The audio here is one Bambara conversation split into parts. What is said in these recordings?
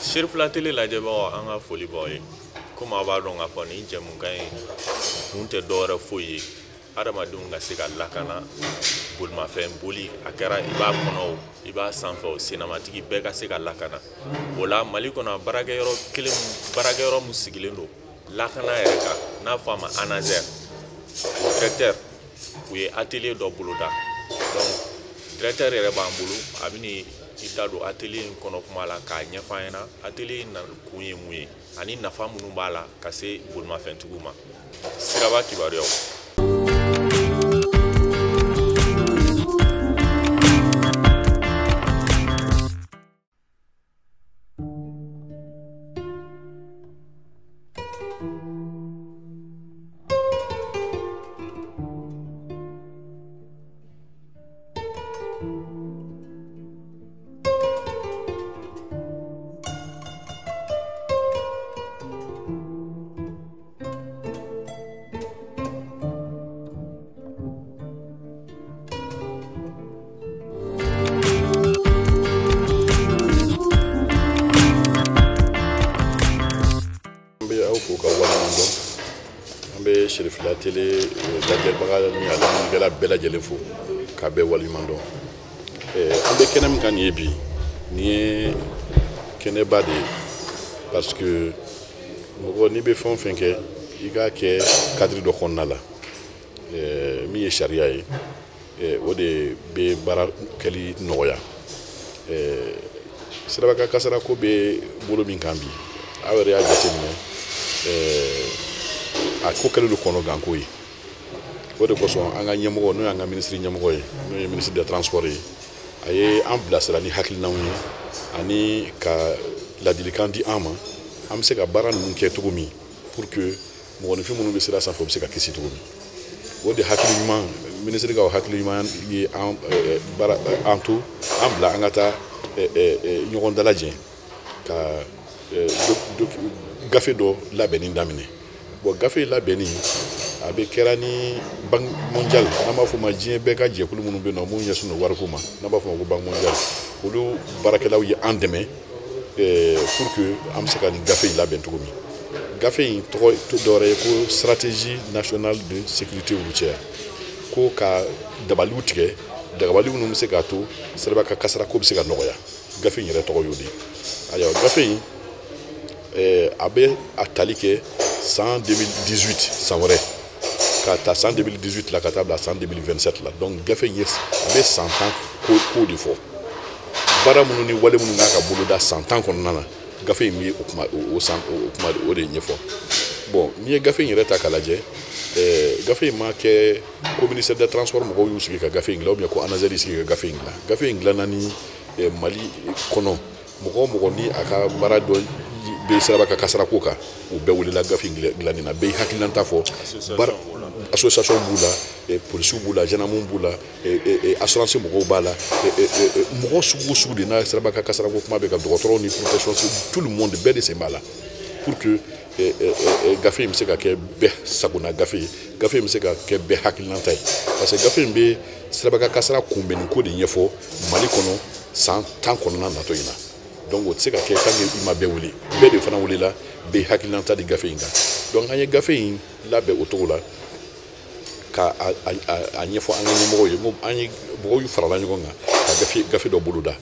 Cherifila Télé lajɛbagaw, an ka foli b'aw ye. Komi aw b'a dɔn k'a fɔ nin jɛmukan in kun tɛ dɔwɛrɛ foyi ye, adamadenw ka se ka lakana bolimafɛn boli, a kɛra i b'a kɔnɔ o, i b'a sanfɛ o, sennamatigi bɛɛ ka se ka lakana. O la Mali kɔnɔ, baarakɛyɔrɔ kelen, baarakɛyɔrɔ min sigilen don lakana yɛrɛ kan, n'a fɔ a ma ANASER, o directeur, u ye atelier dɔ boloda. Donc directeur yɛrɛ b'an bolo, a bɛ i da don atelier in kɔnɔ kuma la k'a ɲɛfɔ an ɲɛna atelier in kun ye mun ye ani nafa minnu b'a la ka se bolimafɛntigiw ma. Siraba kibaruyaw. An bɛ Cherifila Télé lajɛbaga ni a lamɛnnikɛla bɛɛ lajɛlen fo k'a bɛɛ waleɲuman dɔn. An bɛ kɛnɛ min kan nin ye bi, nin ye kɛnɛba de ye, parce que mɔgɔ n'i bɛ fɛn o fɛn kɛ, i k'a kɛ cadre dɔ kɔnɔna la, min ye sariya ye, o de bɛ baara kɛli nɔgɔya. Siraba kan kasara ko bɛ bolo min kan bi, aw yɛrɛ y'a jateminɛ, a ko kɛlen don kɔnɔganko ye. O de kosɔn an ka ɲɛmɔgɔ, n'o y'an ka minisiri ɲɛmɔgɔ ye, n'o ye ministre des transports ye, a ye an bilasira ni hakilinaw ye ani ka ladilikan di an ma, an bɛ se ka baara ninnu kɛ cogo min pour que mɔgɔninfin minnu bɛ sira sanfɛ, u bɛ se ka kisi cogo min. O de hakili ɲuman, minisiri ka o hakili ɲuman ye an baara an to an bila an ka taa ɲɔgɔn dalajɛ ka gafe dɔ labɛnni daminɛ. Bon, gafe labɛnni a bɛ kɛra ni Banque mondiale, n'an b'a fɔ o ma diɲɛ bɛɛ ka jɛkulu minnu bɛ yen nɔ, minnu ɲɛsinnen don wariko ma, n'an b'a fɔ o ma ko Banque mondiale, olu baarakɛlaw ye an dɛmɛ pour que an bɛ se ka nin gafe in labɛn cogo min. Gafe in tɔgɔ dɔwɛrɛ ye ko stratégie nationale de sécurité routière, ko ka dabaliw tigɛ, dabali minnu bɛ se k'a to siraba kan kasara ko bɛ se ka nɔgɔya. Gafe in yɛrɛ tɔgɔ y'o de ye. Ayiwa, gafe in a bɛ a tali kɛ san 2018, san wɛrɛ, ka ta san 2018 la ka taa bila san 2027 la. Donc gafe in ye, a bɛ san 10 ko de fɔ, baara minnu ni wale minnu kan ka boloda san 10 kɔnɔna na. Gafe in bɛ o kuma o san o kuma o de ɲɛfɔ. Bon, n'i ye gafe in yɛrɛ ta k'a lajɛ, gafe in ma kɛ ko ministère des transports mɔgɔw y'u sigi ka gafe in dilan, ou bien ko ANASER y'i sigi ka gafe in dilan. Gafe in dilanna ni Mali kɔnɔ mɔgɔ o mɔgɔ ni a ka baara dɔ bɛ siraba kan kasara ko kan, u bɛɛ welela gafe in dilanni na. Bɛɛ y'i hakilinata fɔ. Association b'u la, polisiw b'u la, gendarmew b'u la, assurance mɔgɔw b'a la, mɔgɔ sugu o sugu de n'a siraba kan kasara ko kuma bɛ ka, dɔgɔtɔrɔw ni protection, tout le monde, bɛɛ de sen b'a la pour que gafe in bɛ se ka kɛ bɛɛ sagona gafe ye, gafe in bɛ se ka kɛ bɛɛ hakilinata ye, parce que gafe in bɛ siraba kan kasara kunbɛnni ko de ɲɛfɔ Mali kɔnɔ san 10 kɔnɔna natɔ in na. Donc o tɛ se ka kɛ tant que i ma bɛɛ wele. Bɛɛ de fana welela, bɛɛ hakilinata di gafe in kan. Donc an ye gafe in labɛn o cogo la ka a ɲɛfɔ an ka ɲɛmɔgɔw ye. N ko an ye mɔgɔw farala ɲɔgɔn kan ka gafe dɔ boloda,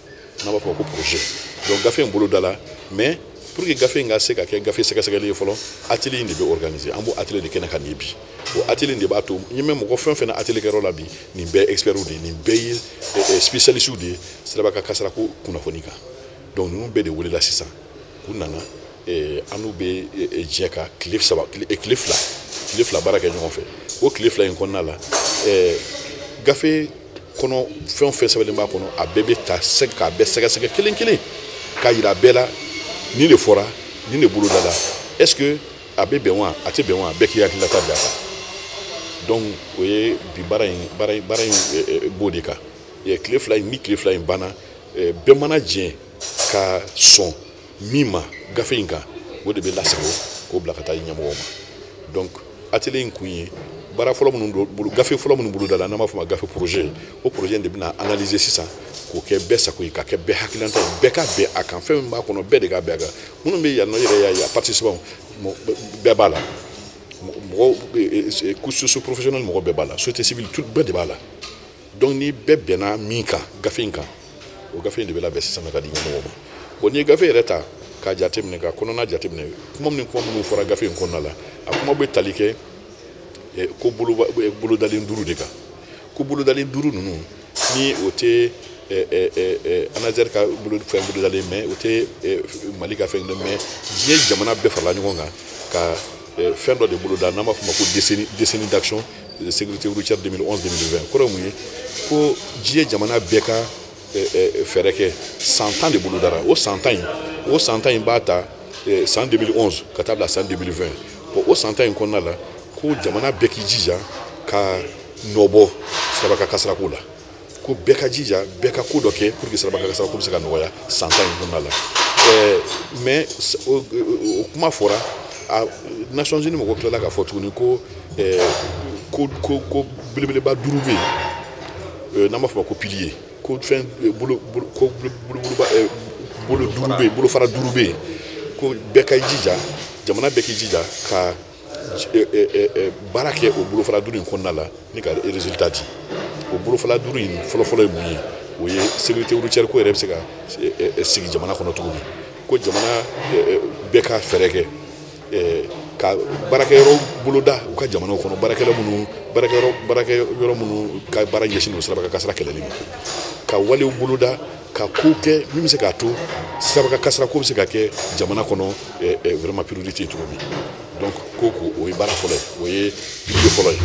n'an b'a fɔ ko projet. Donc gafe in boloda la, mais pour que gafe in ka se ka kɛ gafe sɛgɛsɛgɛli ye fɔlɔ, atelier in de bɛ organiser. An b'o atelier de kɛnɛ kan nin ye bi. O atelier in de b'a to n ɲɛ bɛ mɔgɔ fɛn fɛn na atelier kɛyɔrɔ la bi, nin bɛɛ ye experts de ye, nin bɛɛ ye spécialistes de ye siraba kan kasara ko kunnafoni kan. Donc ninnu bɛɛ de welela sisan, u nana, an n'u bɛ jɛ ka tile saba, tile fila, tile fila baara kɛ ɲɔgɔn fɛ. O tile 2 in kɔnɔna la, gafe kɔnɔ fɛn o fɛn sɛbɛnlen b'a kɔnɔ, a bɛɛ bɛ ta k'a bɛɛ sɛgɛsɛgɛ kelen kelen k'a yira bɛɛ la, nin de fɔra, nin de boloda la, est ce que a bɛ bɛn wa, a tɛ bɛn wa, bɛɛ k'i hakilinata bila a kan. Donc o ye bi baara in, baara in b'o de kan. Tile 2 in, ni tile 2 in banna, bɛɛ mana jɛ ka sɔn min ma gafe in kan, o de bɛ lasago k'o bila ka taa ɲɛmɔgɔw ma. Donc atelier in kun ye baara fɔlɔ minnu bolo, gafe fɔlɔ minnu bolo da la, n'an b'a fɔ o ma gafe projet, o projet in de bɛna analyser sisan. k'o kɛ bɛɛ sago ye, ka kɛ bɛɛ hakilina ta ye, bɛɛ ka bɛn a kan. Fɛn min b'a kɔnɔ, bɛɛ de ka bɛn a kan. Minnu bɛ yan nɔ yɛrɛ y'a ye, a participants bɛɛ b'a la, mɔgɔw couche socio-professionnelle mɔgɔ bɛɛ b'a la, société civile tout bɛɛ de b'a la. Donc ni bɛɛ bɛnna min kan gafe in kan, o gafe in de bɛ labɛn sisan ka di ɲɛmɔgɔw ma. Bon, n'i ye gafe yɛrɛ ta k'a jateminɛ, ka kɔnɔna jateminɛ, kuma min kuma minnu fɔra gafe in kɔnɔna la, a kuma bɛ tali kɛ ko bolodalen 5 de kan. Ko bolodalen 5 ninnu, ni o tɛ ANASER ka fɛn bolodalen, mais o tɛ Mali ka fɛn, mais diɲɛ jamana bɛɛ farala ɲɔgɔn kan ka fɛn dɔ de boloda n'an b'a fɔ o ma ko décennie d'action de sécurité routière 2011-2020. Kɔrɔ ye mun ye? Ko diɲɛ jamana bɛɛ ka fɛɛrɛ kɛ, san 10 de bolodara. O san 10 in, o san 10 in b'a ta san 2011 ka taa bila san 2020. Bon, o san 10 in kɔnɔna la, ko jamana bɛɛ k'i jija ka nɔbɔ siraba kasarako la, ko bɛɛ ka jija, bɛɛ ka ko dɔ kɛ pour que siraba kasarako bɛ se ka nɔgɔya san 10 in kɔnɔna la. Mais o kuma fɔra, a Nations Unies mɔgɔw tilala k'a fɔ tuguni ko ko belebeleba 5 bɛ yen n'an b'a fɔ ma ko pilier, ko fɛn bolo ko bolo 5 bɛ yen, bolofara 5 bɛ yen, ko bɛɛ ka jija, jamana bɛɛ k'i jija ka baara kɛ o bolofara 5 in kɔnɔna la ni ka résultat di. O bolofara 5 in fɔlɔfɔlɔ ye mun ye? O ye sécurité routière ko yɛrɛ bɛ se ka sigi jamana kɔnɔ cogo min, ko jamana bɛɛ ka fɛɛrɛ kɛ ka baarakɛyɔrɔ boloda u ka jamanaw kɔnɔ, baarakɛla minnu baarakɛyɔrɔ minnu ka baara ɲɛsin don siraba kasara kɛlɛli ma, ka walew boloda, ka ko kɛ min bɛ se k'a to siraba kasara ko bɛ se ka kɛ jamana kɔnɔ vraiment priorité cogo min. Donc ko o ye baara fɔlɔ ye, o ye pilier fɔlɔ ye.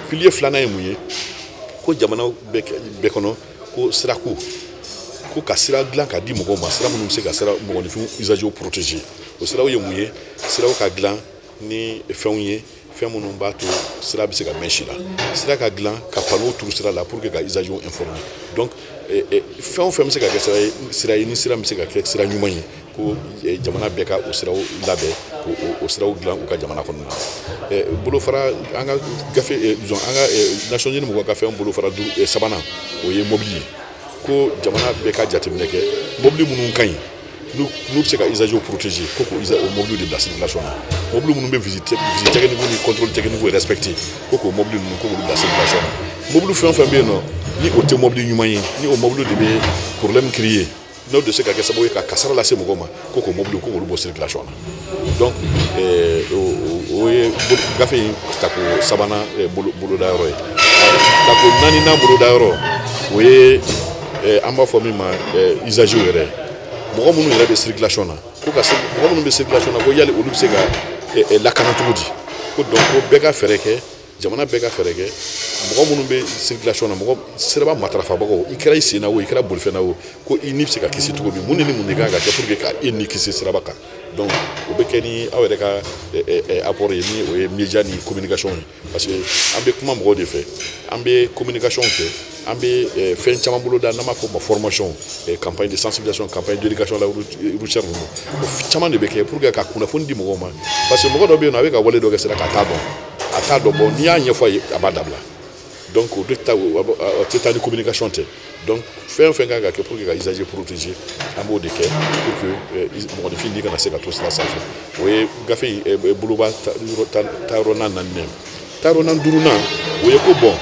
Pilier filanan ye mun ye? Ko jamana bɛɛ kɔnɔ, ko sirako, ko ka sira dilan ka di mɔgɔw ma, sira minnu bɛ se ka sira mɔgɔninfin usagers protéger. O siraw ye mun ye? Siraw ka dilan ni fɛnw ye, fɛn minnu b'a to sira bɛ se ka mɛn si la, sira ka dilan ka panneau turu sira la pour que ka usagers informer. Donc fɛn o fɛn bɛ se ka kɛ sira ye, ni sira bɛ se ka kɛ sira ɲuman ye, ko jamana bɛɛ ka o siraw labɛn, k'o siraw dilan u ka jamana kɔnɔna na. Bolofara an ka gafe, disons an ka Nations Unies mɔgɔw ka fɛn bolofara 3nan, o ye mobili ye. Ko jamana bɛɛ ka jateminɛ kɛ mobili minnu ka ɲi, n'u bɛ se ka usagers protéger, ko k'o mobili de bila circulation na. Mobili minnu bɛ visite technique ni contrôle technique respecté, ko k'o mobili ninnu, ko k'olu bila circulation na. Mobili fɛn o fɛn bɛ yen nɔ, ni o tɛ mobili ɲuman ye, ni o mobili de bɛ problème créer, n'o de se ka kɛ sababu ye ka kasara lase mɔgɔw ma, ko k'o mobili, ko k'olu bɔ circulation na. Donc o ye gafe in tako 3nan bolodayɔrɔ ye. Tako 4nan bolodayɔrɔ, o ye an b'a fɔ min ma usagers yɛrɛ, mɔgɔ minnu yɛrɛ bɛ circulation na, ko ka mɔgɔ minnu bɛ circulation na, ko yali olu bɛ se ka lakana cogo di? Ko donc ko bɛɛ ka fɛɛrɛ kɛ, jamana bɛɛ ka fɛɛrɛ kɛ, mɔgɔ minnu bɛ circulation na, mɔgɔ siraba matarafabagaw, i kɛra i sen na o, i kɛra bolifɛn na o, ko i ni bɛ se ka kisi cogo min, mun ni mun de kan ka kɛ pour que ka e ni kisi siraba kan. Donc o bɛ kɛ ni aw yɛrɛ ka apport ye, ni o ye média ni communication ye, parce que an bɛ kuma mɔgɔw de fɛ, an bɛ communication kɛ, an bɛ fɛn caman boloda n'an b'a fɔ o ma formation, campagne de sensibilisation, campagne d'éducation la routière ninnu, o caman de bɛ kɛ pour que ka kunnafoni di mɔgɔw ma, parce que mɔgɔ dɔ bɛ yen nɔ, a bɛ ka wale dɔ kɛ sira kan, a t'a dɔn, a t'a dɔn. Bon, n'i y'a ɲɛfɔ a ye, a b'a dabila. Donc o de ta, o tɛ taa ni communication tɛ. Donc fɛn o fɛn kan ka kɛ pour que ka usager protéger, an b'o de kɛ pour que mɔgɔninfin ni kana se ka to sira sanfɛ. O ye gafe in boloba taayɔrɔ naaninan. Taayɔrɔ 5nan, o ye ko bon,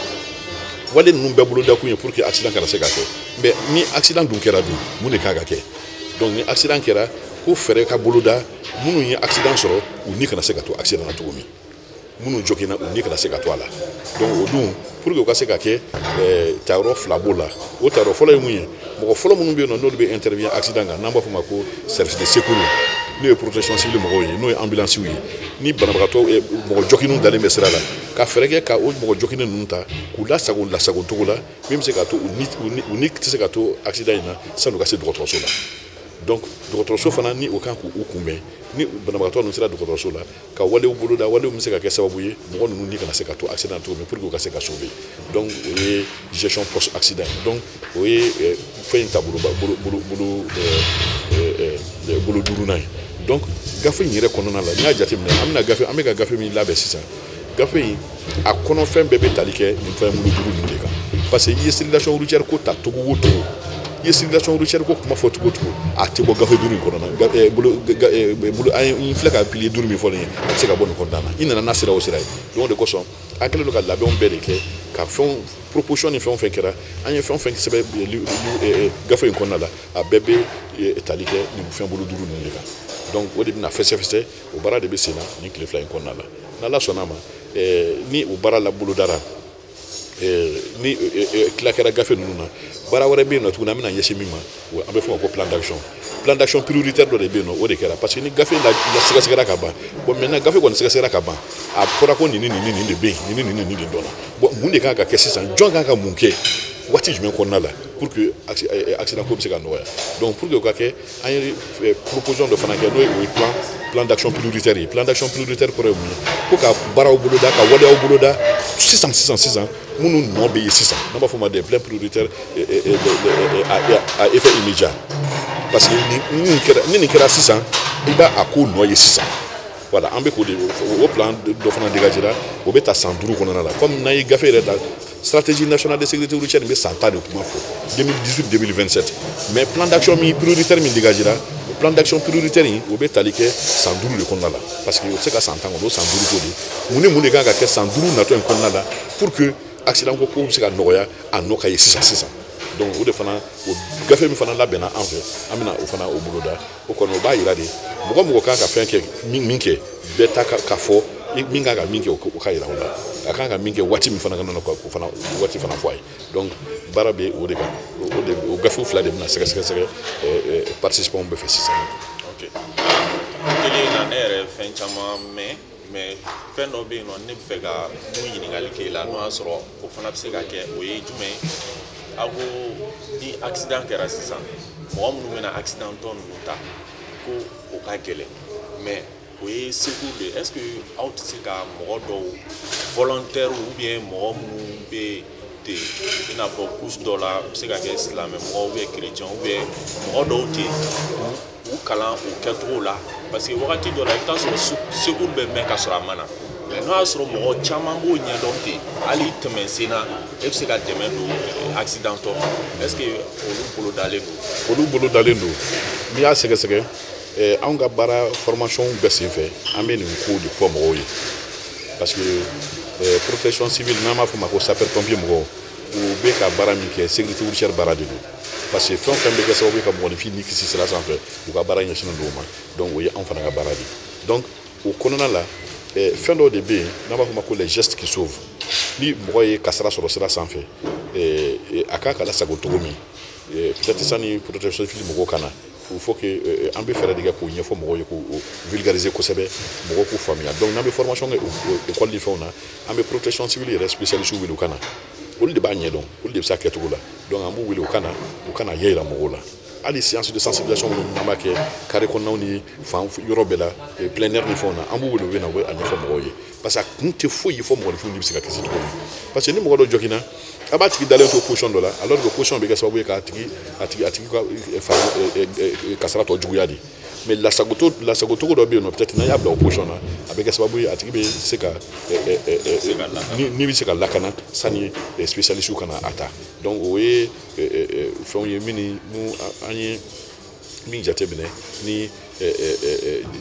wale ninnu bɛɛ bolodakun ye pour que accident kana se ka kɛ. Mais ni accident dun kɛra dun, mun de kan ka kɛ? Donc ni accident kɛra, ko fɛɛrɛ ka boloda minnu ye accident sɔrɔ, u ni kana se ka to accident na cogo min, minnu joginna, u ni kana se ka to a la. Donc o dun, pour que o ka se ka kɛ, tayɔrɔ 2 b'o la. O tayɔrɔ fɔlɔ ye mun ye? Mɔgɔ fɔlɔ minnu bɛ yen nɔ, n'olu bɛ intervenir accident kan, n'an b'a fɔ o ma ko service de secours, n'o ye protection civile mɔgɔw ye, n'o ye ambulance ye, ni banabagatɔ mɔgɔ joginnenw dalen bɛ sira la, ka fɛɛrɛ kɛ ka o mɔgɔ joginnen ninnu ta k'u lasago lasago cogo la min bɛ se k'a to u ni tɛ se ka to accident in na san'u ka se dɔgɔtɔrɔso la. Donc dɔgɔtɔrɔso fana, ni o kan k'u kunbɛn, ni banabagatɔ ninnu sera dɔgɔtɔrɔso la, ka walew boloda, walew bɛ se ka kɛ sababu ye mɔgɔ ninnu ni kana se ka to accident cogo min, pour que u ka se ka sauver. Donc o ye gestion post accident. Donc o ye fɛn in taabolo bolo bolo bolo bolo 5nan ye. Donc gafe in yɛrɛ kɔnɔna la, n'i y'a jateminɛ, an bɛna gafe, an bɛ ka gafe min labɛn sisan, gafe in a kɔnɔfɛn bɛɛ bɛ tali kɛ nin fɛn bolo 5 ninnu de kan, parce que i ye circulation routière ko ta togo o togo, I ye circulation routière ko kuma fɔ cogo o cogo, a tɛ bɔ gafe 5 in kɔnɔna na. Bolo an filɛ ka pilier 5 min fɔ nin ye, a tɛ se ka bɔ nin kɔnɔna na. I nana n'a sira o sira ye. Donc o de kosɔn an kɛlen don ka labɛnw bɛɛ de kɛ ka fɛnw proposition ni fɛn o fɛn kɛra, an ye fɛn o fɛn sɛbɛn gafe in kɔnɔna la, a bɛɛ bɛ tali kɛ nin fɛn bolo 5 ninnu de kan. Donc o de bɛna fɛsɛfɛsɛ, o baara de bɛ sen na nin tile 2 in kɔnɔna la. N'Ala sɔnna a ma, ni o baara labolodara, ni tila kɛra gafe ninnu na, baara wɛrɛ bɛ yen nɔ tuguni an bɛna ɲɛsin min ma, an bɛ fɔ o ma ko plan d'action. Plan d'action prioritaire dɔ de bɛ yen nɔ, o de kɛra parce que ni gafe la sɛgɛsɛgɛra ka ban, bon maintenant gafe kɔni sɛgɛsɛgɛra ka ban, a fɔra ko nin ni nin ni nin de bɛ yen, nin ni nin ni de dɔnna. Bon mun de kan ka kɛ sisan, jɔn kan ka mun kɛ waati jumɛn kɔnɔna la pour que accident ko bɛ se ka nɔgɔya. Donc pour que o ka kɛ, an ye proposition dɔ fana kɛ, n'o ye plan d'action prioritaire ye. Plan d'action prioritaire kɔrɔ ye mun ye? Ko ka baaraw boloda, ka waleyaw boloda sisan sisan sisan minnu nɔ bɛ ye sisan, n'an b'a fɔ o ma des plans prioritaires à effet immédiat. Parce que ni nin kɛra sisan, i b'a a ko nɔ ye sisan. Voilà, an bɛ k'o de o plan dɔ fana dégagera, o bɛ ta san 5 kɔnɔna la. Comme n'an ye gafe yɛrɛ ta, stratégie nationale de sécurité routière nin bɛ san 10 de kuma fɔ, 2018-2027. Mais plan d'action min prioritaire min dégagera, o plan d'action prioritaire in, o bɛ tali kɛ san 5 de kɔnɔna la, parce que o tɛ se ka san 10 kɔnɔ, o san 5 ko de. Mun ni mun de kan ka kɛ san 5 natɔ in kɔnɔna la pour que accident ko bɛ se ka nɔgɔya, a nɔ ka ye sisan sisan. Donc o de fana, o gafe min fana labɛnna an fɛ, an bɛna o fana o boloda. O kɔni o b'a yira de mɔgɔ mɔgɔ kan ka fɛn kɛ, min kɛ bɛɛ ta ka fɔ min kan ka min kɛ, o ka yira o la. A kan ka min kɛ waati min fana ka na, o fana waati fana fɔ a ye. Donc baara bɛ o de kan, o de o gafew 2 de bɛna sɛgɛsɛgɛ participants bɛɛ fɛ sisan. Ok, kelen na ne yɛrɛ fɛn caman mɛn, mais fɛn dɔ bɛ yen nɔ ne bɛ fɛ ka mun ɲininkali k'e la, n'o y'a sɔrɔ o fana bɛ se ka kɛ, o ye jumɛn ye? Aw ko ni accident kɛra sisan, mɔgɔ minnu bɛna accident tɔ ninnu ta, ko o ka gɛlɛn, mais o ye secours de ye. Est ce que aw tɛ se ka mɔgɔ dɔw volontaire ou bien mɔgɔ minnu bɛ ten, i n'a fɔ couche dɔ la, a bɛ se ka kɛ silamɛ mɔgɔw ou bien chrétien ou bien mɔgɔ dɔw ten, u kalan o kɛcogo la? Parce que wagati dɔ la i bɛ taa sɔrɔ secours bɛ mɛn ka sɔrɔ a ma na, mais n'o y'a sɔrɔ mɔgɔ caman b'o ɲɛdɔn ten, hali tɛmɛ sen na e bɛ se ka dɛmɛ don accident tɔ ma. Est ce que olu bolo dalen don? Olu bolo dalen don. N'i y'a sɛgɛsɛgɛ, anw ka baara formation bɛɛ senfɛ, an bɛ nin ko de fɔ mɔgɔw ye, parce que protection civile, n'an b'a fɔ o ma ko sapeur pompier mɔgɔw, u bɛ ka baara min kɛ, sécurité routière baara de don. Parce que fɛn o fɛn bɛ kɛ sababu ye ka mɔgɔninfin ni kisi sira sanfɛ, u ka baara ɲɛsinnen don o ma. Donc o ye anw fana ka baara de ye. Donc o kɔnɔna la, fɛn dɔw de bɛ yen n'an b'a fɔ o ma ko les gestes qui sauvent. Ni mɔgɔ ye kasara sɔrɔ sira sanfɛ, a kan ka lasago cogo min, peut-être sani protection civile mɔgɔw ka na, il faut que an bɛ fɛɛrɛ de kɛ k'o ɲɛfɔ mɔgɔw ye, k'o vulgariser kosɛbɛ, mɔgɔw k'u faamuya. Donc n'an bɛ formation kɛ école ni fɛnw na, an bɛ protection civile yɛrɛ spécialiste wele u ka na, olu de b'a ɲɛdɔn, olu de bɛ se a kɛcogo la. Donc an b'u wele u ka na, u ka na ɲɛ yira mɔgɔw la. Hali séance de sensibilisation minnu n'an b'a kɛ carré kɔnɔnaw ni fan yɔrɔ bɛɛ la, plein air ni fɛnw na, an b'u wele, u bɛ na, u bɛ a ɲɛfɔ mɔgɔw ye. Parce que a kun tɛ foyi ye fɔ mɔgɔninfinw ni bɛ se ka kisi cogo min. Parce que ni mɔgɔ dɔ joginna, a b'a tigi dalen to position dɔ la, alors que position bɛ kɛ sababu ye k'a tigi a tigi a tigi ka fari kasara tɔ juguya de. Mais lasagocogo dɔ bɛ yen nɔ, peut-être n'a y'a bila o position na, a bɛ kɛ sababu ye a tigi bɛ se ka ni bɛ se ka lakana sani spécialiste ka na a ta. Donc o ye fɛnw ye min an ye min jateminɛ ni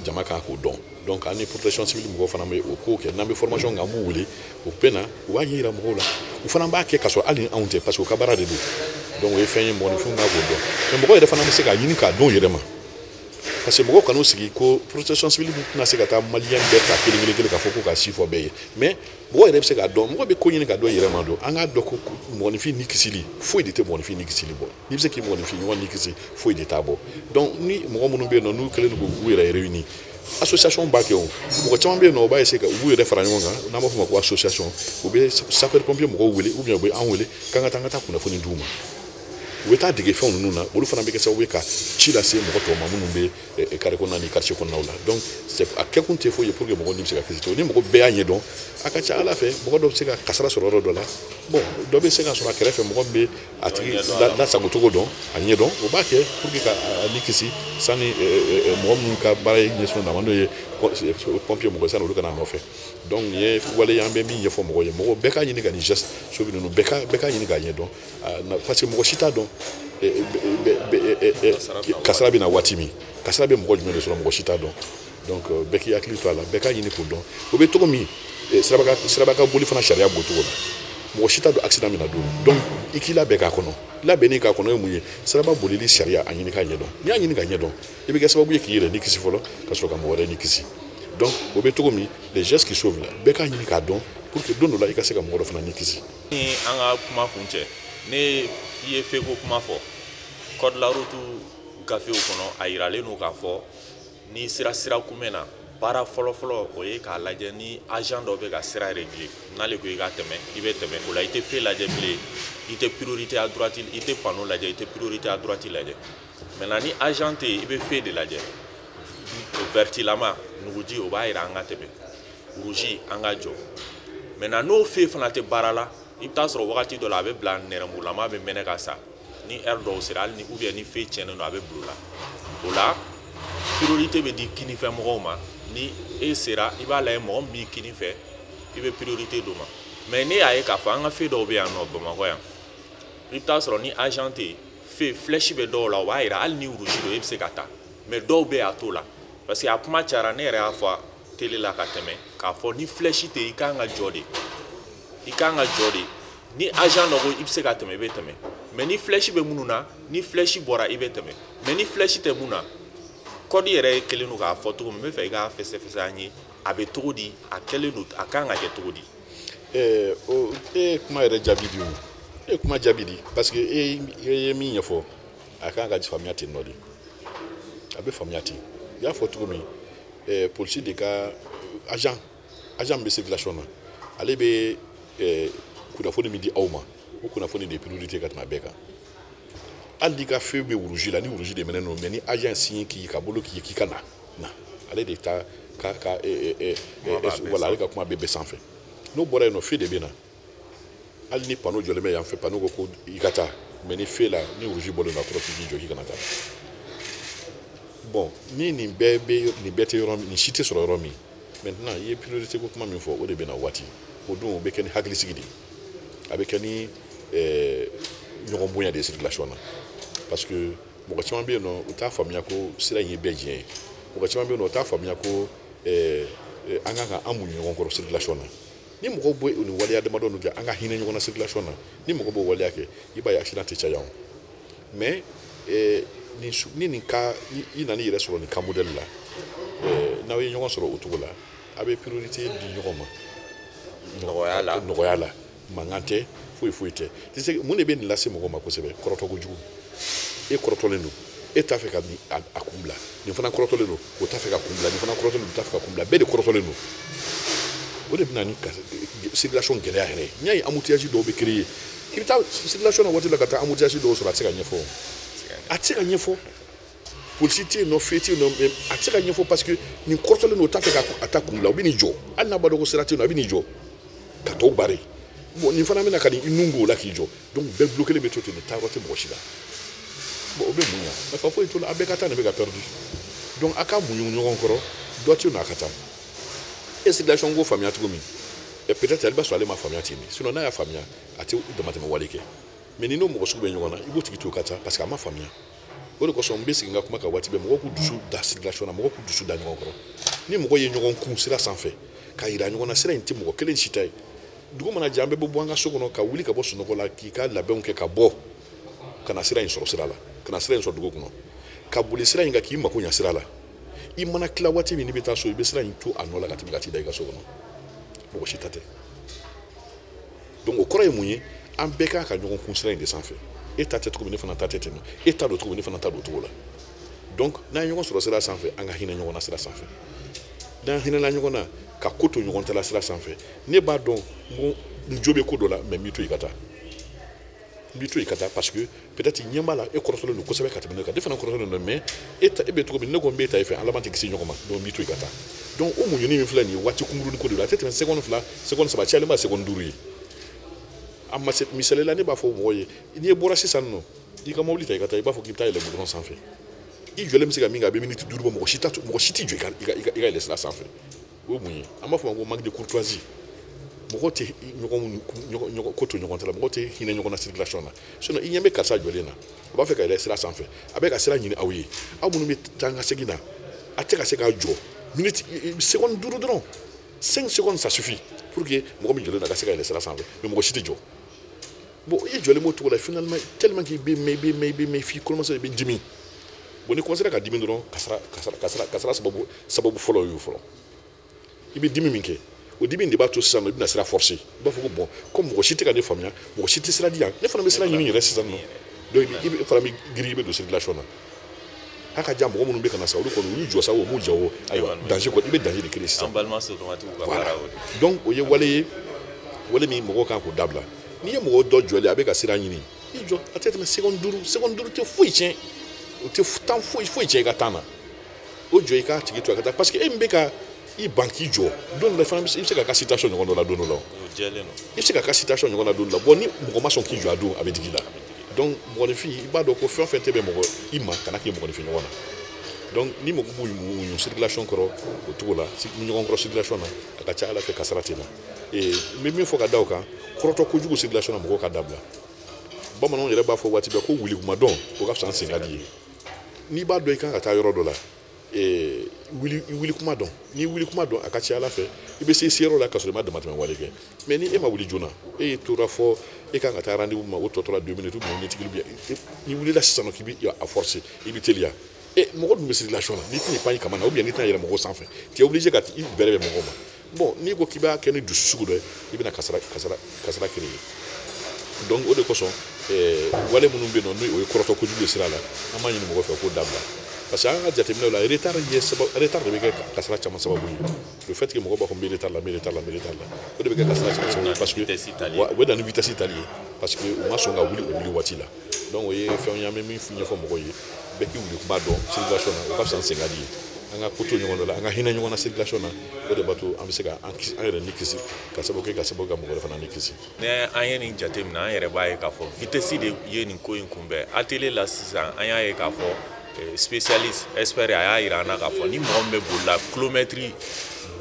jama kan k'o dɔn. Donc an ni protection civile mɔgɔw fana bɛ o ko kɛ. N'an bɛ formation kɛ, an b'u wele, u bɛ na, u b'a ɲɛ yira mɔgɔw la. U fana b'a kɛ ka sɔrɔ hali ni anw tɛ, parce que u ka baara de don. Donc o ye fɛn ye mɔgɔninfinw kan k'o dɔn. Mais mɔgɔ yɛrɛ fana bɛ se k'a ɲini k'a dɔn u yɛrɛ ma, parce que mɔgɔw kan'u sigi ko protection civile tɛna se ka taa maliyɛn bɛɛ ta kelen kelen kelen k'a fɔ ko ka si fɔ bɛɛ ye. Mais mɔgɔ yɛrɛ bɛ se k'a dɔn, mɔgɔ bɛ ko ɲini k'a dɔn i yɛrɛ ma don. An k'a dɔn ko mɔgɔninfin ni kisili, foyi de tɛ mɔgɔninfin ni kisili bɔ. N'i bɛ se k'i mɔgɔninfin ɲɔgɔn ni kisi, foyi de t'a bɔ. Donc ni mɔgɔ minnu bɛ yen nɔ, n'u kɛlen don k'u yɛrɛ réunir, association b'a kɛ o. Mɔgɔ caman bɛ yen nɔ, u b'a essayer ka u b'u yɛrɛ fara ɲɔgɔn kan, n'an b'a fɔ o ma ko association. U bɛ sapeur pompier mɔgɔw wele ou bien u bɛ an wele k'an ka taa, an ka taa kunnafoni d'u ma. U bɛ taa dege fɛnw ninnu na, olu fana bɛ kɛ sababu ye ka ci lase mɔgɔ tɔw ma minnu bɛ carré kɔnɔna ni quartier kɔnɔnaw la. Donc a kɛkun tɛ foyi ye pour que mɔgɔw ni bɛ se ka kisi. Ni mɔgɔ bɛɛ y'a ɲɛdɔn, a ka ca Ala fɛ mɔgɔ dɔ bɛ se ka kasara sɔrɔ yɔrɔ dɔ la, bon dɔ bɛ se ka sɔrɔ a kɛrɛfɛ mɔgɔ min bɛ a tigi lasagocogo dɔn, a ɲɛdɔn, o b'a kɛ pour que ka a ni kisi sani mɔgɔ minnu ka baara ye ɲɛsin ma, n'o ye pompier mɔgɔ, sani olu ka n'a nɔfɛ. Donc nin ye waleya an bɛ min ɲɛfɔ mɔgɔw ye, mɔgɔ bɛɛ k'a ɲini ka nin geste sauve ninnu, bɛɛ ka ɲini k'a ɲɛdɔn, parce que mɔgɔ si t'a dɔn. Kasara bɛ na waati min, kasara bɛ mɔgɔ jumɛn de sɔrɔ, mɔgɔ si t'a dɔn. Donc bɛɛ k'i hakili to a la, bɛɛ k'a ɲini k'o dɔn. O bɛ cogo min, siraba ka boli fana sariya b'o cogo la. Mɔgɔ si t'a dɔn accident bɛ na don. Donc i k'i labɛn k'a kɔnɔ. Labɛnni k'a kɔnɔ ye mun ye? Siraba bolili sariya, a ɲini k'a ɲɛdɔn. N'i y'a ɲini k'a ɲɛdɔn, i bɛ kɛ sababu ye k'i yɛrɛ ni kisi fɔlɔ, ka sɔrɔ ka mɔgɔ wɛrɛ ni kisi. Donc o bɛ cogo min, les gestes qui sauvent la, bɛɛ k'a ɲini k'a dɔn pour que don dɔ la i ka se ka mɔgɔ dɔ fana ni kisi. Ni an ka kuma kun cɛ, ne i ye feu ko kuma fɔ, code la route gafew kɔnɔ a yiralen don k'a fɔ n'i sera sira kunbɛn na, baara fɔlɔfɔlɔ o ye k'a lajɛ ni agent dɔ bɛ ka sira régler, n'ale ko i ka tɛmɛ, i bɛ tɛmɛ. O la i tɛ feu lajɛ bilen, i tɛ priorité à droite, i tɛ panneau lajɛ, i tɛ priorité à droite lajɛ. Maintenant ni agent tɛ yen, i bɛ feu de lajɛ. Vertilama nuguji, o b'a yira an ka tɛmɛ, rouge an ka jɔ. Maintenant n'o feu fana tɛ baara la, i bɛ taa sɔrɔ wagati dɔ la a bɛ bila nɛrɛmugulama bɛ mɛnɛ ka sa ni heure dɔw sera, hali ni ou bien ni feu tiɲɛnen don, a bɛ bila o la. O la priorité bɛ di kinifɛ mɔgɔw ma. Ni e sera, i b'a lajɛ mɔgɔ min b'i kini fɛ, i bɛ priorité d'o ma. Mais ne y'a ye k'a fɔ an ka feu dɔw bɛ yan nɔ Bamakɔ yan, i bɛ taa sɔrɔ ni agent tɛ yen, feu flèche bɛ dɔw la, o b'a yira hali ni rouge don, e bɛ se ka taa. Mais dɔw bɛ yen, a t'o la, parce que a kuma cayara. Ne yɛrɛ y'a fɔ télé la ka tɛmɛ k'a fɔ ni flèche tɛ yen, i kan ka jɔ de, i kan ka jɔ de. Ni agent dɔ ko i bɛ se ka tɛmɛ, i bɛ tɛmɛ. Mais ni flèche bɛ minnu na, ni flèche bɔra, i bɛ tɛmɛ. Mais ni flèche tɛ mun na, code yɛrɛ kɛlen don k'a fɔ cogo min, n bɛ fɛ i k'a fɛsɛfɛsɛ an ye, a bɛ cogo di, a kɛlen don, a kan ka kɛ cogo di? O e ye kuma yɛrɛ jaabi di, o e ye kuma jaabi di, parce que e ye min ɲɛfɔ, a kan ka faamuya ten nɔ de, a bɛ faamuya ten. I y'a fɔ cogo min, polisi de ka agent min bɛ circulation na, ale bɛ kunnafoni min di aw ma, o kunnafoni de ye priorité ka tɛmɛ a bɛɛ kan. Hali n'i ka feu bɛ rouge la, ni rouge de mɛnɛ don, mais ni agent signe k'i ka bolo k'i ye k'i ka na na, ale de ta ka voilà, ale ka kuma bɛɛ bɛ sanfɛ. N'o bɔra yen nɔ, feu de bɛ na. Hali ni panneau jɔlen bɛ yan fɛ, panneau ko i ka taa, mais ni feu la, ni rouge bɔlen don, a kɔrɔ k'i k'i jɔ, k'i kana taa. Bon, ni nin bɛɛ bɛ, nin bɛɛ tɛ yɔrɔ min, nin si tɛ sɔrɔ yɔrɔ min. Maintenant i ye priorité ko kuma min fɔ, o de bɛ na waati. O dun, o bɛ kɛ ni hakilisigi de ye, a bɛ kɛ ni ɲɔgɔn bonya de ye circulation na, parce que mɔgɔ caman bɛ yen nɔ, u t'a faamuya ko sira in ye bɛɛ jɛ ye. Mɔgɔ caman bɛ yen nɔ, u t'a faamuya ko an kan ka an muɲu ɲɔgɔn kɔrɔ circulation na. Ni mɔgɔw bɛ nin waleya damadɔ ninnu kɛ, an ka hinɛ ɲɔgɔn na circulation na, ni mɔgɔ b'o waleya kɛ, i b'a ye accident tɛ caya o. Mais ni nin ka i nana i yɛrɛ sɔrɔ nin cas modèle la, n'aw ye ɲɔgɔn sɔrɔ o cogo la, a bɛ priorité di ɲɔgɔn ma. Nɔgɔya la. Nɔgɔya la, mankan tɛ, foyi foyi tɛ. Tu mun de bɛ nin lase mɔgɔ ma kosɛbɛ? Kɔrɔtɔ kojugu. E kɔrɔtɔlen don, e t'a fɛ ka a kun bila, nin fana kɔrɔtɔlen don, o t'a fɛ ka kun bila, nin fana kɔrɔtɔlen don, o t'a fɛ ka kun bila, bɛɛ de kɔrɔtɔlen don. O de bɛ na ni circulation gɛlɛya yɛrɛ ye. N'i y'a ye embouteillage dɔw bɛ créer, i bɛ taa circulation na waati la ka taa embouteillage dɔw sɔrɔ, a tɛ se ka ɲɛfɔ, a tɛ se ka ɲɛfɔ. Polisi tɛ yen nɔ, feu tɛ yen nɔ, a tɛ se ka ɲɛfɔ, parce que nin kɔrɔtɔlen don, o t'a fɛ ka a ta kun bila, o bɛ n'i jɔ, hali n'a b'a dɔn ko sira tɛ yen nɔ, a bɛ n'i jɔ ka tɔw barrer. Bon, nin fana bɛna ka nin nun k'o la k'i jɔ, donc bɛɛ bloqué bɛ to ten, taa yɔrɔ tɛ mɔgɔ si la. Bon, o bɛ mun ɲa? Nafa foyi t'o la, a bɛɛ ka taa nin bɛ ka perdu. Donc a ka muɲu ɲɔgɔn kɔrɔ, dɔ tɛ yen nɔ, a ka taa. E circulation ko faamuya cogo min, peut-être ale b'a sɔrɔ ale ma faamuya ten de, sinon n'a y'a faamuya, a tɛ damatɛmɛ wale kɛ. Mais ni n'o mɔgɔ sugu bɛ ɲɔgɔn na, i b'o tigi to o ka taa, parce que a ma faamuya. O de kosɔn n bɛ segin n ka kuma kan waati bɛɛ, mɔgɔw k'u dusu da circulation na, mɔgɔw k'u dusu da ɲɔgɔn kɔrɔ. Ni mɔgɔ ye ɲɔgɔn kun sira sanfɛ, k'a yira ɲɔgɔn na sira in tɛ mɔgɔ kelen si ta ye. Dugu mana jɛ, an bɛɛ bɛ bɔ an ka so kɔnɔ ka wuli ka bɔ sunɔgɔ la, k'i ka labɛnw kɛ ka bɔ ka na sira in sɔrɔ sira la, ka na sira in sɔrɔ dugu kɔnɔ, ka boli sira in kan k'i mako ɲɛ sira la. I mana tila waati min n'i bɛ taa so, i bɛ sira in to a nɔ la ka tɛmɛ ka t'i da i ka so kɔnɔ, mɔgɔ si ta tɛ. Donc o kɔrɔ ye mun ye? An bɛɛ kan ka ɲɔgɔn kun sira in de sanfɛ. E ta tɛ cogo min, ne fana ta tɛ ten nɔ, e ta don cogo min, ne fana ta don cogo la. Donc n'an ye ɲɔgɔn sɔrɔ sira sanfɛ, an ka hinɛ ɲɔgɔn na sira sanfɛ. N'an hinɛna ɲɔgɔn na, ka ko to ɲɔgɔn ta la sira sanfɛ, ne b'a dɔn n ko n jo bɛ ko dɔ la, mais n b'i to yen ka taa, n b'i to yen ka taa, parce que peut-être ɲɛ b'a la, e kɔrɔtɔlen don kosɛbɛ ka tɛmɛ ne kan, ne fana kɔrɔtɔlen don, mais e ta e bɛ cogo min, ne ko n b'e ta e fɛ, an laban tɛ kisi ɲɔgɔn ma, donc n b'i to yen ka taa. Donc o muɲuni min filɛ nin ye, waati kunkurunin ko de don, a tɛ tɛmɛ seconde 2, seconde 3, cayalen ba seconde 5 ye. A ma se. Misali la, ne b'a fɔ mɔgɔw ye, n'i bɔra sisan nɔ, i ka mobili ta i ka taa, i b'a fɔ k'i bɛ taa yɛlɛ goudron sanfɛ, i jɔlen bɛ se ka min kɛ, a bɛ miniti 5 bɔ, mɔgɔ si tɛ jɔ i ka yɛlɛ sira sanfɛ. O ye mun ye? An b'a fɔ o ma ko manque de courtoisie. Mɔgɔw tɛ ɲɔgɔn ko to ɲɔgɔn ta la, mɔgɔw tɛ hinɛ ɲɔgɔn na circulation na. Sinon i ɲɛ bɛ karisa jɔlen na, a b'a fɛ ka yɛlɛ sira sanfɛ, a bɛ ka sira ɲini aw ye, aw minnu bɛ taa n ka segin na, a tɛ ka se k'a jɔ minute seconde 5 dɔrɔn, 5 secondes ça suffit pour que mɔgɔ min jɔlen na ka se ka yɛlɛ sira sanfɛ, mais mɔgɔ si tɛ jɔ. Bon, i jɔlen b'o cogo la, finalement tellement k'i bɛ mɛn, i bɛ mɛn, i bɛ mɛn, f'i commence i bɛ dimi. Bon, ni commencera ka dimi dɔrɔn, kasara sababu fɔlɔ y'o fɔlɔ. I bɛ dimi min kɛ, o dimi de b'a to sisan nɔ i bɛna sira forcer, i b'a fɔ ko bon, comme mɔgɔ si tɛ ka ne faamuya, mɔgɔ si tɛ sira di yan, ne fana bɛ sira ɲini yɛrɛ sisan nɔ. Donc i bɛ fana bɛ girin, i bɛ don circulation na. A ka jan mɔgɔ minnu bɛ ka na sa, olu kɔni u y'u jɔ sa, o m'u jɔ o, ayiwa danger kɔni, i bɛ danger de créer sisan. An balima sotomatigiw ka baara o de. Donc o ye wale ye, wale min mɔgɔw kan k'o dabila. N'i ye mɔgɔ dɔ jɔlen, a bɛ ka sira ɲini, i jɔ, a tɛ tɛmɛ seconde 5, seconde 5 tɛ foyi tiɲɛ, o tɛ tan foyi foyi tiɲɛ i ka temps na. O jɔ i k'a tigi to a ka taa, parce que e min bɛ ka i ban k'i jɔ, don dɔ la fana i bɛ se ka situation ɲɔgɔn dɔ la don dɔ la. O jɛlen don. I bɛ se ka situation ɲɔgɔn na don dɔ la. Bon, ni mɔgɔ ma sɔn k'i jɔ a don, a bɛ digi i la. Donc mɔgɔninfin, i b'a dɔn ko fɛn o fɛn tɛ bɛn mɔgɔ i ma, kana k'i mɔgɔninfin ɲɔgɔn na. Donc ni mɔgɔ b'u muɲu circulation kɔrɔ o cogo la, ɲɔgɔn kɔrɔ circulation na, a ka ca Ala fɛ kasara tɛ na. N bɛ min fɔ ka da o kan, kɔrɔtɔ kojugu circulation na, mɔgɔw ka dabila. Bamananw yɛrɛ b'a fɔ waati bɛɛ ko wuli kuma dɔn, o ka fisa n sen ka di ye. N'i b'a dɔn i kan ka taa yɔrɔ dɔ la, wuli kuma dɔn, n'i wuli kuma dɔn, a ka ca Ala fɛ i bɛ se seyɔrɔ la ka sɔrɔ i ma damatɛmɛ wale kɛ. Mais ni e ma wuli joona, e tora fɔ e kan ka taa rendez-vous ma, o tɔ tora 2 minutes ou bien minute kelen, n'i wulila sisan nɔ k'i bɛ a forcer, i bɛ teliya. Mɔgɔ dun bɛ circulation na, n'i tɛna pan i kama na, ou bien n'i tɛna yɛlɛ mɔgɔw sanfɛ, tu es obligé ka i bɛrɛ bɛn mɔgɔw ma. Bon, n'i ko k'i b'a kɛ ni dusu sugu dɔ ye, i bɛna kasara créer. Donc o de kosɔn wale minnu bɛ yen nɔ, n'o ye kɔrɔtɔ kojugu ye sira la, an b'a ɲini mɔgɔ fɛ k'o dabila. Parce que an ka jateminɛw la, retard de bɛ kɛ kasara caman sababu ye. Le fait que mɔgɔ b'a fɔ n bɛ retard la, n bɛ retard la, n bɛ retard la, o de bɛ kɛ kasara caman sababu ye, parce que u bɛ na ni vitesse tali ye, parce que u ma sɔn ka wuli o wuli waati la. Donc o ye fɛnw ye, an bɛ min ɲɛfɔ mɔgɔw ye, bɛɛ k'i wuli kuma dɔn circulation na, o ka fisa n sen ka di ye. An ka ko to ɲɔgɔn dɔ la, an ka hinɛ ɲɔgɔn na circulation na, o de b'a to an bɛ se ka an yɛrɛ ni kisi, ka sababu kɛ ka mɔgɔ wɛrɛ fana ni kisi. Ni an ye nin jateminɛ, an yɛrɛ b'a ye k'a fɔ vitesse de ye nin ko in kunbɛn. Atelier la sisan, an y'a ye k'a fɔ spécialiste expert a y'a yira an na k'a fɔ ni mɔgɔ min bɛ boli la kilomɛtiri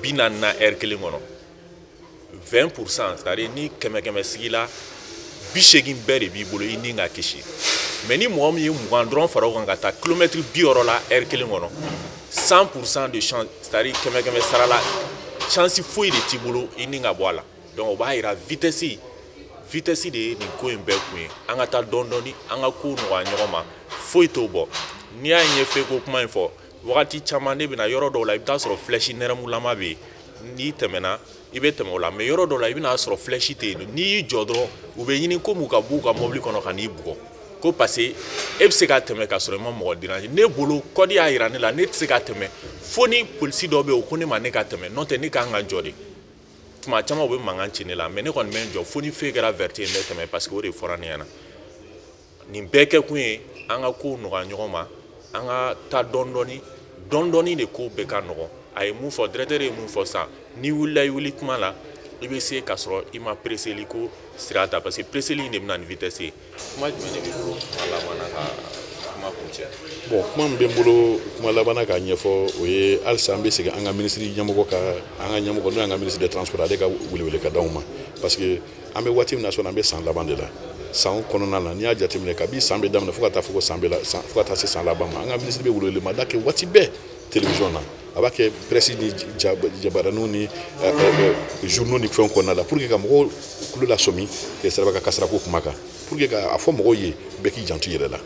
40 na heure kelen kɔnɔ, 20%, c'est-à-dire ni 100 sigi la, 80 bɛɛ de b'i bolo i ni ka kisi. Mais ni mɔgɔ min ye 20 dɔrɔn fara o kan ka taa kilomɛtiri 60 la heure kelen kɔnɔ, 100% de chance, c'est-à-dire 100 sara la, chance foyi de t'i bolo i ni ka bɔ a la. Donc o b'a yira vitesse de ye nin ko in bɛɛ kun ye. An ka taa dɔɔni dɔɔni, an ka kow nɔgɔya ɲɔgɔn ma, foyi t'o bɔ. N'i y'a ye fɛ ko kuma in fɔ, wagati caman ne bɛna yɔrɔ dɔw la, i bɛ taa sɔrɔ flèche nɛrɛmugulama bɛ yen, n'i tɛmɛna i bɛ tɛmɛ o la. Mais yɔrɔ dɔw la i bɛna sɔrɔ flèche tɛ yen, n'i y'i jɔ dɔrɔn u bɛ ɲini komi u ka b'u ka mobili kɔnɔ ka n'i bugɔ, ko parce que e bɛ se ka tɛmɛ ka sɔrɔ i ma mɔgɔ déranger. Ne bolo code y'a yira ne la, ne tɛ se ka tɛmɛ fo ni polisi dɔ bɛ yen o ko ne ma ne ka tɛmɛ, n'o tɛ ne kan ka jɔ de. Tuma caman u bɛ mankan ci ne la, mais ne kɔni bɛ n jɔ fo ni feu kɛra vert ye n bɛ tɛmɛ, parce que o de fɔra ne ɲɛna. Nin bɛɛ kɛkun ye an ka kow nɔgɔya ɲɔgɔn ma, an ka taa dɔɔni dɔɔni, dɔɔni dɔɔni de ko bɛɛ ka nɔgɔn. A ye mun fɔ, directeur ye mun fɔ sisan, n'i wulila i wuli kuma la, i bɛ se ka sɔrɔ i ma presseli ko sira ta, parce que presseli in de bɛ na ni vitesse ye. Kuma jumɛn de b'i bolo kuma laban na ka kuma kuncɛ? Bon, kuma min bɛ n bolo kuma laban na k'a ɲɛfɔ, o ye halisa an bɛ segin an ka ministre ɲɛmɔgɔ ka, an ka ɲɛmɔgɔ n'o y'an ka ministre des transports, ale ka welewele ka d'anw ma, parce que an bɛ waati min na sɔnni, an bɛ san laban de la. San kɔnɔna na, n'i y'a jateminɛ kabi san bɛ daminɛ fo ka taa fɔ ko san bɛ la, fo ka taa se san laban ma, an ka ministre bɛ welewelemada kɛ waati bɛɛ télévision na, a b'a kɛ presse ni jabaraninw ni journaux ni fɛnw kɔnɔna la, pour que ka mɔgɔw tulo lasɔmi siraba ka kasara ko kuma kan, pour que k'a fɔ mɔgɔw ye bɛɛ k'i janto i yɛrɛ la.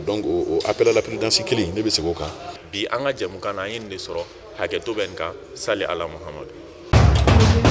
Donc o appel à la prudence kelen, ne bɛ segin o kan. Bi an ka jɛmukan na, an ye nin de sɔrɔ, hakɛto bɛ nin kan. Sali ala Muhamadu.